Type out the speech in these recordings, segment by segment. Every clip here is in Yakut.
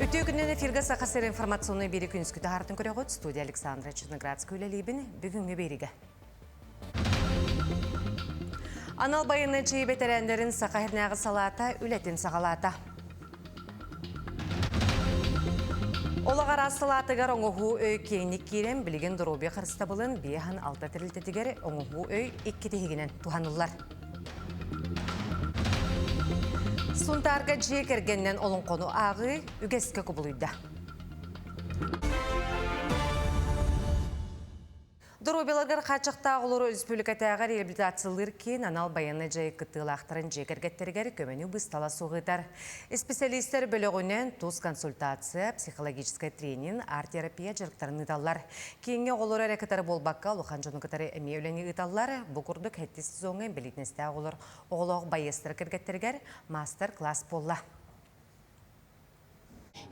Үтүө күнүн эфиргэ Саха сир информационный биэри күнүскү таһаартын көрөҕүт. Студия Александра Черноградская үлэлиибин. Бүгүҥҥү биэригэ. Анал байыаннай дьиэ бэтэрээннэрин Саха сиринээҕи салаата үлэтин саҕалаата. Олох араас салаатыгар оҥоһуу өй киэҥник киирэн, билигин доруобуйа харыстабылын 56 тэрилтэтигэр оҥоһуу өй икки тиһигинэн туһаныллар. Сунтаарга дьиэ кэргэнинэн олоҥхону ааҕыы үгэскэ кубулуйда. Доруобуйаларыгар хааччахтаах олору республикатааҕы реабилитациялыыр киин анал байыаннай дьайыы кыттыылаахтарын дьиэ кэргэттэригэр көмөнү быыстала суох ыытар. Исписэлиистэр бөлөҕүнэн тус консультация, психологическай тренинг, арт-терапия дьарыктарын ыыталлар. Кииҥҥэ оҕолору эрэ кытары буолбакка, улахан дьону кытары эмиэ үлэни ыыталлар. Бу курдук сэттис сезоҥҥа инбэлиитинэстээх оҕолор оҕолоох байыастар кэргэттэригэр маастар-класс буолла.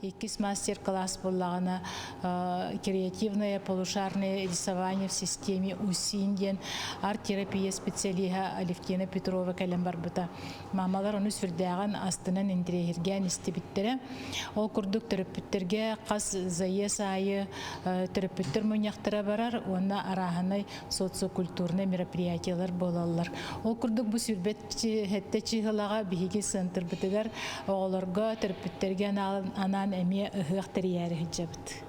Иккис мастер-класс буоллаҕына креативное полушарное рисование в системе УСИН диэн арт-терапия специалиһа Алевтина Петрова кэлэн барбыта. Мамалар ону сүрдээҕин астынан интириэһиргээн истибиттэрэ. Ол курдук төрөппүттэргэ хас заезд аайы төрөппүттэр мунньахтара барар уонна арааһынай социокультурнай мероприятиелар буолаллар. Ол курдук бу сүүрбэт сэттэ чыыһылаҕа биһиги сыантырбытыгар оҕолорго, төрөппүттэргэ анаан эмиэ ыһыах тэрийээри сылдьабыт.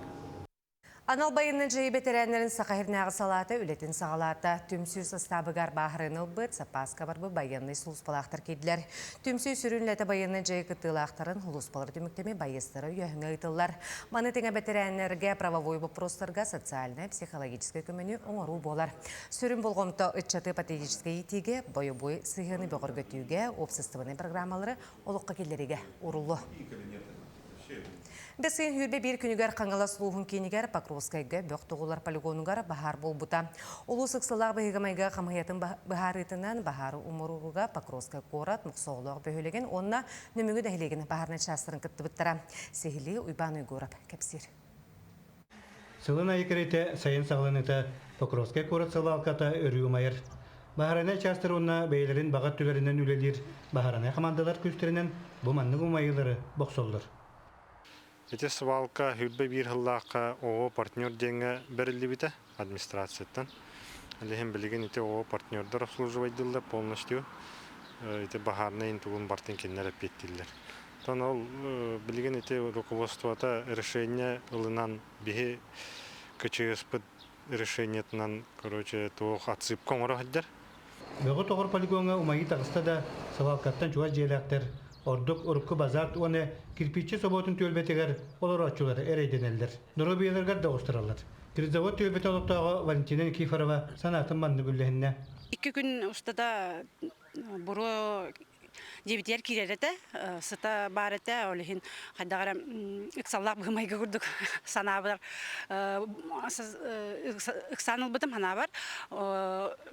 Анал байыаннай дьайыы бэтэрээннэрин Саха сиринээҕи салаата үлэтин саҕалаата. Түмсүү састаабыгар бааһырыыны ылбыт, саппааска барбыт байыаннай сулууспалаахтар киирдилэр. Түмсүү сүрүн үлэтэ байыаннай дьайыы кыттыылаахтарын сулууспалары түмүктэми байыастара өйөөһүҥҥэ ыытыллар. Маны тэҥэ бэтэрээннэргэ правовой боппуруостарга социальнай, психологическай көмөнү оҥоруу буолар. Сүрүн болҕомто ыччаты патриотическай иитиигэ, бойобуой сыһыаны бөҕөргөтүүгэ, уопсастыбаннай программалары олоххо киллэриигэ ууруллуо. Бэс ыйын 21 күнүгэр Хаҥалас улууһун киинигэр Покровскайга бөх тоҕулар полигонугар баһаар буолбута. Улуус ыксалаах быһыыга-майгыга хамыыһыйатын быһаарыытынан баһаары умуруурга Покровскай куорат Мохсоҕолоох бөһүөлэгин уонна Нөмүгү нэһилиэгин баһаарынай чаастарын кыттыбыттара. Сиһилии Уйбаан Уйгуров кэпсиир. Сылын айы кэриэтэ сайын саҕаланыыта Покровскай куорат салаалката өрүү умайар. Баһаарынай чаастар уонна бэйэлэрин баҕа өттүлэринэн үлэлиир баһаарынай хамаандалар күүстэринэн бу маннык умайыылары бохсоллор. Ити свалка 21 сыллаахха ООО «Партнер» диэҥҥэ бэриллибитэ администрацияттан. Ол иһин билигин ити ООО «Партнердар» обслуживайдыыллар полностью. Ити баһаарынай интугун бартын кинилэр эппиэттииллэр. Оттон ол билигин ити руководствота решение ылынан биһи КЧС-пыт решениетынан короче туох отсыпка оҥоро сылдьар. Бөҕү тоҕор полигоҥҥа умайыы таҕыста да, свалкаттан чугас дьиэлээхтэр, ордук урукку базарт уонна кирпииччэ собуотун түөлбэтигэр олорооччулар эрэйдэнэллэр. Доруобуйаларыгар да оҕустараллар. Тризавод түөлбэтэ олохтооҕо Валентина Никифорова санаатын маннык үллэһиннэ. Икки күн устата буруо дьиэбитигэр киирэр этэ, сыта баар этэ, ол иһин хайдах эрэ ыксаллаах быһымайга курдук санаабар ыксаан ылбытым санаабар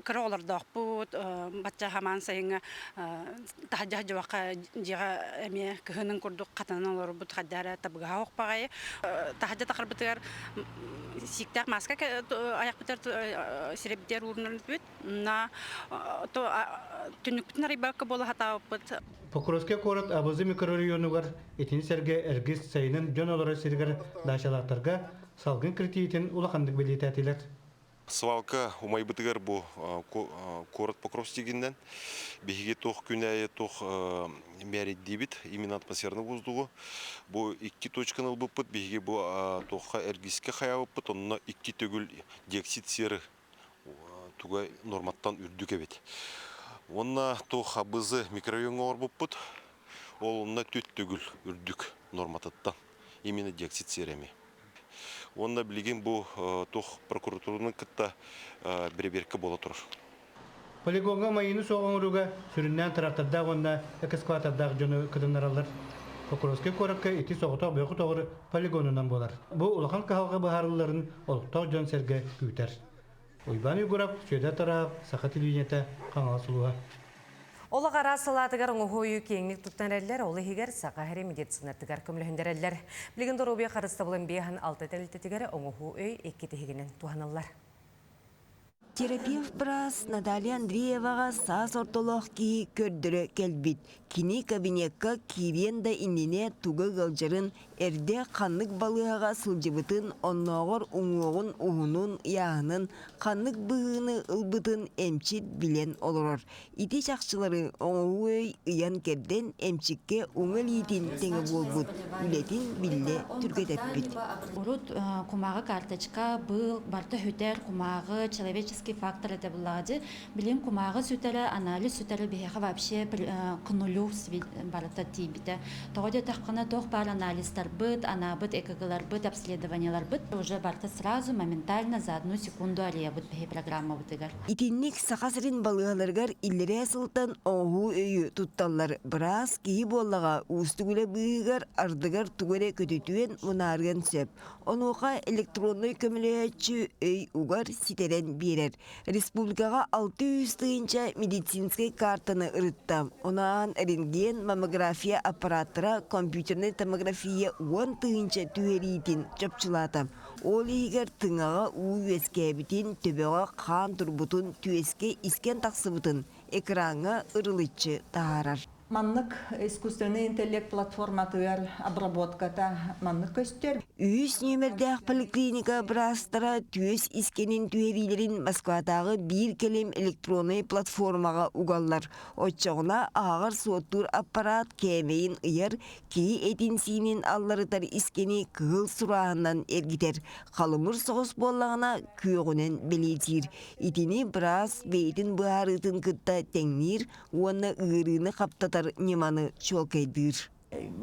кыра оҕолордоохпут бачча хамаан сайыҥҥа таһырдьа сылдьыбакка дьиэҕэ эмиэ кыһынын курдук хатанан олорбут хайдах эрэ табыгаһа суох баҕайы таһырдьа тахарбытыгар сииктээх мааска айахпытыгар сирэйбитигэр уурунан бүт На түннүкпүтүн арыйбакка буола сатаабыппыт. Покровскай куорат Абазы микрорайонугар итини сэргэ Эргис сайынын дьон олорор сиригэр даачалаахтарга салгын киртийиитин улаханнык бэлиэтээтилэр. Свалка умайбытыгар бу куорат Покровскигиннэн биһиги туох күн аайы туох мээрийдиибит именно атмосферный воздугу бу икки точканы ылбыппыт биһиги бу туохха Эргискэ хайаабыппыт онно икки төгүл диоксид серы туга норматтан үрдүк эбит. Уонна туох абызы микрорайоҥҥа оҥорбуппут, ол онно түт төгүл үрдүк норматыттан, именно диоксид серэми. Уонна билигин бу туох прокуратураны кытта бэрэбиэркэ буола турар. Полигоҥҥа умайыыны суох оҥорууга сүрүннээн трактордаах уонна экскаватордаах дьону кытыннараллар. Покровскай куоракка ити соҕотох бөҕү тоҕор полигонунан буолар. Бу улахан кыһалҕа быһаарылларын олохтоох дьон-сэргэ күүтэр. Уйбаан Уйгурап, Сүөдэр Тараһов, Саха телевидениетэ, Хаҥалас улууһа. Олох араас салаатыгар оҥоһуу киэҥник туттан эрэллэр, ол иһигэр Саха сирин медицинатыгар көмөлөһүннэрэллэр. Билигин доруобуйа харыстабылын 56 тэрилтэтигэр оҥоһуу өй икки тиһигинэн туһаныллар. Терапевт быраас Наталья Андрееваҕа саас ортолоох киһи көрдөрө кэлбит. Кини кабинекка киириэн да иннинэ туга ыалдьарын, эрдэ ханнык балыыһаҕа сылдьыбытын, оннооҕор уҥуоҕун уһунун, ыйааһынын, ханнык быһыыны ылбытын эмчит билэн олорор. Ити чахчылары оҥоһуу өй ыйан-кэрдэн эмчиккэ уҥа илиитин тэҥэ буолбут үлэтин биллэ түргэтэппит. Урут кумааҕы карточка, быыл, барыта сүтэр, кумааҕы, человеческий фактор это буллаҕа Билин кумааҕы сүтэрэ, анализ сүтэрэ биһиэхэ вообще к нулю барыта тиийбитэ. Тоҕо диэтэххинэ, туох баар анализтарбыт, анаабыт ЭКГларбыт, обследованиеларбыт уже барыта сразу, моментально, за одну секунду арыйабыт биһи программабытыгар. Итинник Саха сирин балыыһаларыгар иллэрээ сылтан оҥоһуу өйү тутталлар. Быраас киһи буоллаҕа уустук үлэ быыһыгар ардыгар тугу эрэ көтүтүөн, мунаарыан сөп. Онуоха электроннай көмөлөһөөччү өй угар ситэрэн биэрэр. Республикаҕа 600 тыһыынча медицинскэй картаны ырытта. Ону рентген, маммография аппараттара, компьютернай томография 10 тыһыынча түһэриитин чопчулаата. Ол иһигэр тыҥаҕа уу үөскээбитин, төбөҕө хаан турбутун, түөскэ искэн тахсыбытын экраҥҥа ырылыччы таһаарар. Маннык искусственный интеллект платформатыгар обработката маннык көстөр. Үһүс нүөмэрдээх поликлиника быраастара түөс искэнин түһэриилэрин Москватааҕы биир кэлим электроннай платформаҕа угаллар. Оччоҕуна ааҕар-суоттуур аппарат кээмэйин ыйар, киһи этин-сиинин алларытар искэни кыһыл сурааһынынан эргитэр, халымыр соҕус буоллаҕына күөҕүнэн бэлиэтиир. Итини быраас бэйэтин быһаарыытын кытта тэҥниир уонна ыарыыны хаптатар ньыманы чуолкайдыыр.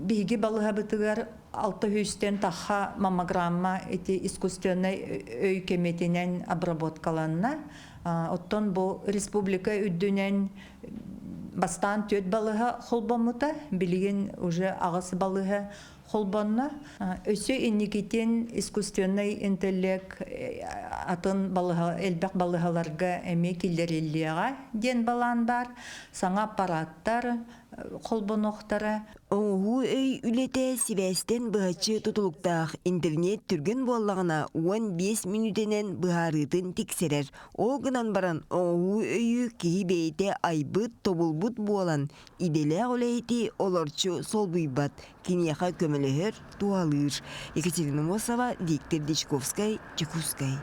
Биһиги балыһабытыгар 600-тэн тахха маммограмма ити искусственнай өй кэмитинэн обработкаланна. Оттон бу республика үрдүнэн бастаан түөрт балыһа холбоммута, билигин уже аҕыс балыһа холбонно. Өссө инникитин искусственный интеллект атын балыһа, элбэх балыһаларга эмиэ киллэриллиэҕэ диэн балаан баар. Саҥа аппараттар холбонуохтара. Оҥоһуу өй үлэтэ сибээстэн быһаччы тутулуктаах. Интернет түргэн буоллаҕына 15 мүнүүтэнэн быһаарыытын тиксэрэр. Ол гынан баран оҥоһуу өйү киһи бэйэтэ айбыт, тобулбут буолан, идэлээх үлэһити олорчу солбуйбат, киниэхэ көмөлөһөр, туһалыыр. Екатерина Мосова, Виктор Дичковскай, Чекускай.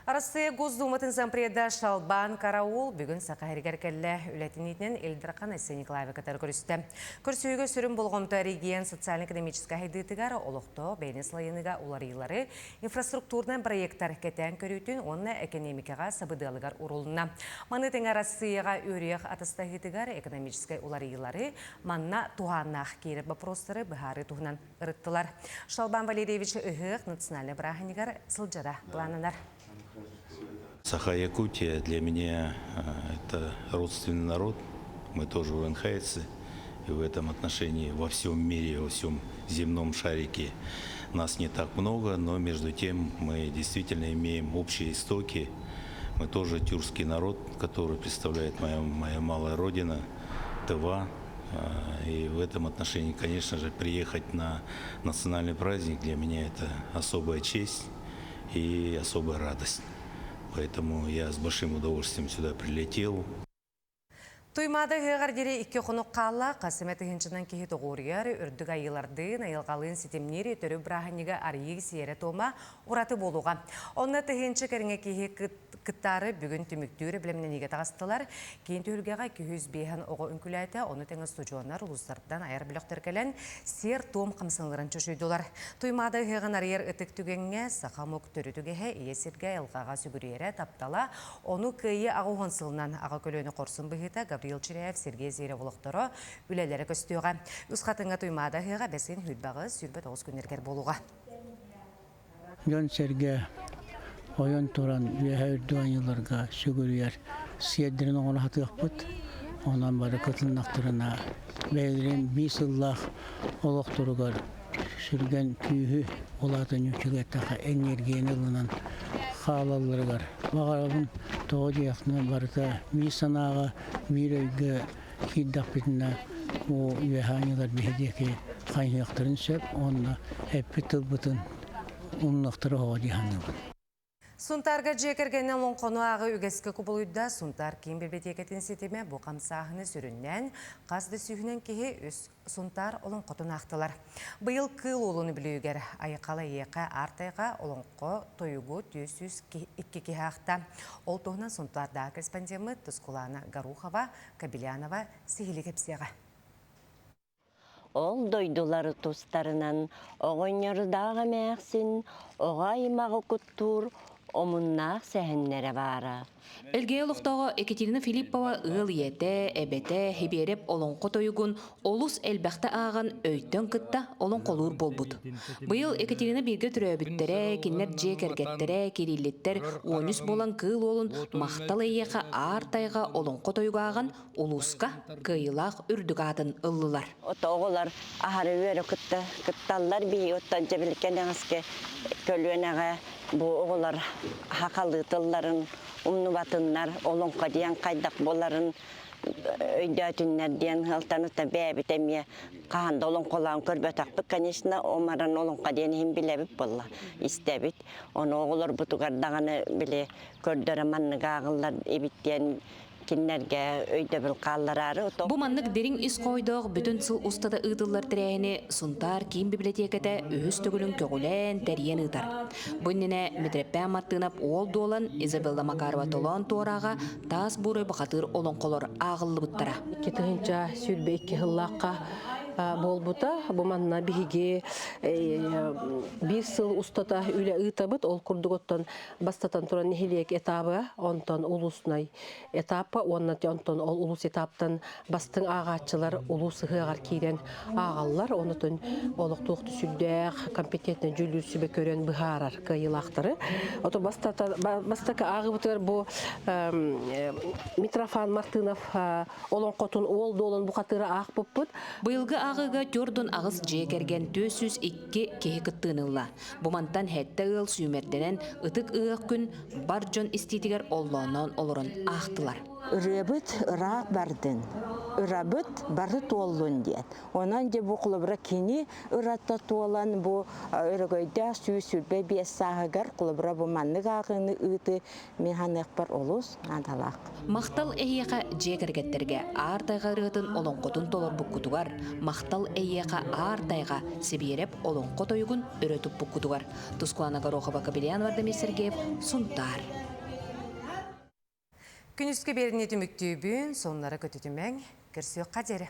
Арассыыйа Госдуматын зампреда Шалбан Караул бүгүн Саха сиригэр кэллэ. Үлэтин Ил Дархан Айсен Николаевы кытары көрүстэ. Көрсүһүүгэ сүрүн болҕомто регион социально-экономическай сайдыытыгар олохтоох бэйэни салайыныыга уларыйыылары, инфраструктурнай проектар кэтээн көрүүтүн уонна экэниэмикэҕэ сабыдыалыгар урулунна. Маны тэҥэ Арассыыйаҕа үөрүйэх атастаһыытыгар экономическай уларыйыылары, манна туһааннаах киирэр боппуруостары быһаарыы туһунан ырыттылар. Шалбан Валерьевич ыһыах национальнай бырааһынньыгар сылдьара былааннанар. Саха-Якутия для меня это родственный народ. Мы тоже урянхайцы. И в этом отношении во всем мире, во всем земном шарике нас не так много, но между тем мы действительно имеем общие истоки. Мы тоже тюркский народ, который представляет моя малая родина, Тыва. И в этом отношении, конечно же, приехать на национальный праздник для меня это особая честь и особая радость. Поэтому я с большим удовольствием сюда прилетел. Туймаада ыһыаҕар диэри 2 хонук хаалла, хас эмэ тыһыынчанан киһи тоҕуоруйар, үрдүк айыылардыын, айылҕалыын ситимниир төрүт бырааһынньыгы арыйыы сиэрэ-туома ураты буолуоҕа. Онно тыһыынча кэриҥэ киһи кыттаары бүгүн түмүктүүр бэлэмнэниигэ таҕыстылар. Киин түһүлгэҕэ 205 оҕо үҥкүүлээтэ, ону тэҥэ устудьуоннар улуустартан айар бөлөхтөр кэлэн сиэр-туом хамсаныыларын чочуйдулар. Туймаада ыһыаҕын арыйар ытык түгэҥҥэ саха омук төрүт үгэһэ ийэ сиргэ айылҕаҕа сүгүрүйэрэ, таптала, ону Кыайыы 80 сылынан аҕа көлүөнэ хорсун быһыыта Гаврил Чиряев, Сергей Зверев олохторо үлэлэрэ көстүөҕэ. Үс Хатыҥҥа Туймаада ыһыаҕа бэсин сүүрбэ 29 күннэригэр буолуоҕа. Дьон-сэргэ ойон туран үөһэ үрдүк айыыларга сүгүрүйэр сиэрдэрин оҥоро сатыахпыт. Онон бары кытыннахтарына бэйэлэрин биир сыллаах олохторугар сүргэн күүһү улаатан үчүгэй энергияны ылынан хаалалларыгар баҕарабын. Тоҕо диэххинэ барыта биир санааҕа, биир өйгө киирдэхпитинэ бу үөһэ анньылар биһи диэки хайыһыахтарын сөп уонна эппит тылбытын умнуохтара оҕо дии саныыбын. Сунтаарга дьиэ кэргэнинэн олоҥхону ааҕыы үгэскэ кубулуйда. Сунтаар киин библиотекатын ситимэ бу хамсааһыны сүрүннээн хас да сүүһүнэн киһи үс Сунтаар олоҥхотун аахтылар. Быйыл Кыыл Уолун үбүлүөйүгэр Айхал эйиэхэ аар тайҕа олоҥхо тойугу 402 киһи аахта. Ол туһунан Сунтаардааҕы корреспондеммыт Тускулаана Горохова, Кобелянова сиһилии кэпсиэҕэ. Ол дойдулары тустарынан оҕонньордоох эмээхсин оҕо аймаҕы куттуур омуннаах сэһэннэрэ баара. Элгээйи олохтооҕо Екатерина Филиппова ыал ийэтэ, эбэтэ Хибиэрэп олоҥхо тойугун олус элбэхтэ ааҕан өйтөн кытта олоҥхолуур буолбут. Быйыл Екатерина бииргэ төрөөбүттэрэ, кинилэр дьиэ кэргэттэрэ, Кириллиттэр 13 буолан Кыыл Уолун Махтал эйиэхэ аар тайҕа олоҥхо тойугу ааҕан улууска кыайыылаах үрдүк аатын ыллылар. Ото оҕолор аһары үөрэ кытта кытталлар биһи оттон дьэбиликэн эҥэскэ көлүөнэҕэ бу оҕолор хахалыы тылларын умнубатыннар олоҥхо диэн хайдах буоларын өйдөөтүннэр диэн ыалтаныта бэйэбит эмиэ хаһан да олоҥхолоон көрбөтөхпүт конечно омаран олоҥхо диэн иһин билэбит буолла истэбит ону оҕолорбутугар даҕаны били көрдөрө маннык ааҕыллар эбит диэн кинилэргэ өйдөбүл хааллараары. Бу маннык дириҥ ис хоойдоох бүтүн сыл устата ыытыллар тэрээһини Сунтаар киин библиотеката үһүс төгүлүн көҕүлээн, тэрийэн ыытар. Бу иннинэ Митрэппээн Мартынов Уол Дуолан, Изабелла Макарова Толоон Туорааҕа Таас Буурай бухатыыр олоҥхолор ааҕыллыбыттара. 2022 сыллаахха буолбута. Бу манна биһиги биир сыл устата үлэ ыытабыт. Ол курдук оттон Бастатан туран нэһилиэк этаба, онтон улуснай этапа уонна онтон ол улус этаптан бастыҥ ааҕааччылар улуус ыһыаҕар киирэн ааҕаллар. Онутун олохтуох сүрдээх компетентный дьүүллүүр сүбэ көрөн быһаарар кыайыылаахтары. Ото бастакы ааҕыбытыгар бу Митрофан Мартынов олоҥхотун уол дуолун бухатыыра аахпыппыт. Быйылгы ааҕыыга төрдүн аҕыс дьиэ кэргэн 402 киһи кыттыыны ылла. Бу мантан сэттэ ыал сүүмэрдэнэн ытык ыһыах күн бар дьон истиитигэр оллоонноон олорон аахтылар. Ырыабыт ыраах бардын, ырабыт бары туоллун диэн. Онон дьэ бу холобура кини ырата туолан бу өрөгөйдөөх 125 сааһыгар холобура бу маннык ааҕыыны ыыты мин ханыахпар олус наадалаах. Махтал эһиэхэ дьиэ кэргэттэргэ Аар тайҕа ырыатын олоҥхотун толорбуккутугар, махтал эйиэхэ Аар тайҕа Сибиэрэп олоҥхо тойугун өрө туппуккутугар. Тускулана Горохова, Капелян Вардамир Сергеев, Сунтаар. Күнүскү биэриини түмүктүүбүн, сонуннары көтүтүмэҥ, көрсүөххэ диэри.